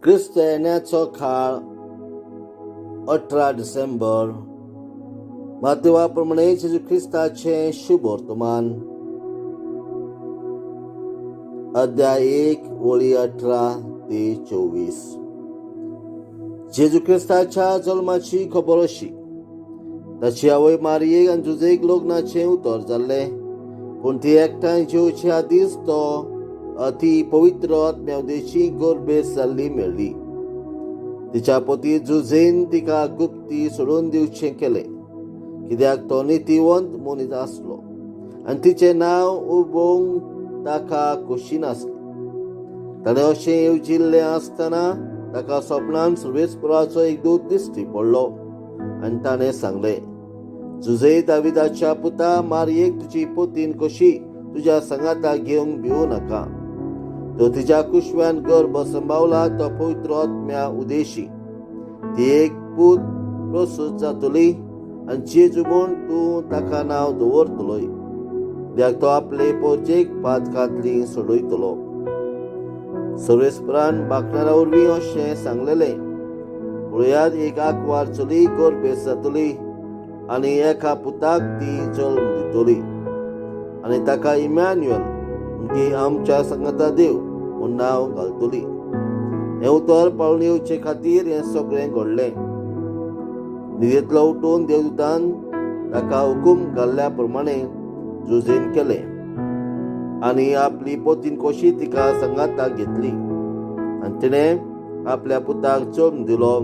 क्रिस्त येण्याचो काळ 18 डिसेंबर. मातेवा प्रमाणे जेजू ख्रिस्ताचें शुभ वर्तमान, अध्याय 1, ओळी 18 ते 24. जेजू ख्रिस्ताच्या जल्माची खबर अशी: ताची आवय मारियेक आनी जुजेक लग्नाचें उतर जाल्लें, पूण ती एकठांय जेवचे आदींच तो ती पवित्र आत्म्या उदेशी गर्भेस्त जाल्ली मेळ्ळी. तिच्या पती जुझेन तिका गुप्ती सोडून दिवचें केलें, कित्याक तो नितीवंत मनीस आसलो आनी तिचें नांव उबोवंक ताका खोशी नासली. ताणें अशें येवजिल्लें आसतना ताका सपनान सर्वेस्पराचो एक दूत दिश्टी पडलो आनी ताणें सांगलें, "जुझे दाविदाच्या पुता, मारयेक तुजी पोतीन कशी तुज्या सांगाता घेवंक भिवू नाका. तो तिच्या कुशव्यान गर्भ संभावला तो पवित्र आत्म्या उदेशी. ती एक पूत प्रसूत जातली आनी जेजू म्हूण तूं ताका नांव दवरतलोय, कित्याक तो आपले पोरजेक पातकांतली सोडयतलो." सर्वेस्परान बाकणारा वरवीं अशें सांगलेलें, "पळयात, एक आंकवार चली गर्भेस्त जातली आनी एका पुताक ती जल्म दितली आनी ताका इमॅन्युअल, म्हणजे आमच्या सांगाता देव म्हूण नांव घालतली." हें उतर पाळून येवचे खातीर हें सगळें घडलें. न्हिदेंतलो उठून देवदूतान ताका हुकूम घाल्ल्या प्रमाणे जुझेन केलें आनी आपली पोतीन कशी तिका सांगाताक घेतली. आनी तिणें आपल्या पुताक जल्म दिलो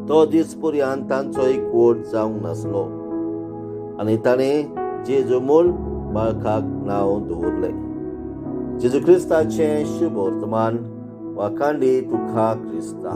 तो दीस पर्यंत तांचो एकवट जावंक नासलो. आनी ताणें जेजू म्हूण बाळकाक नांव दवरलें. जेजू क्रिस्ताचें शुभ वर्तमान. वाखाणदी तुका क्रिस्ता.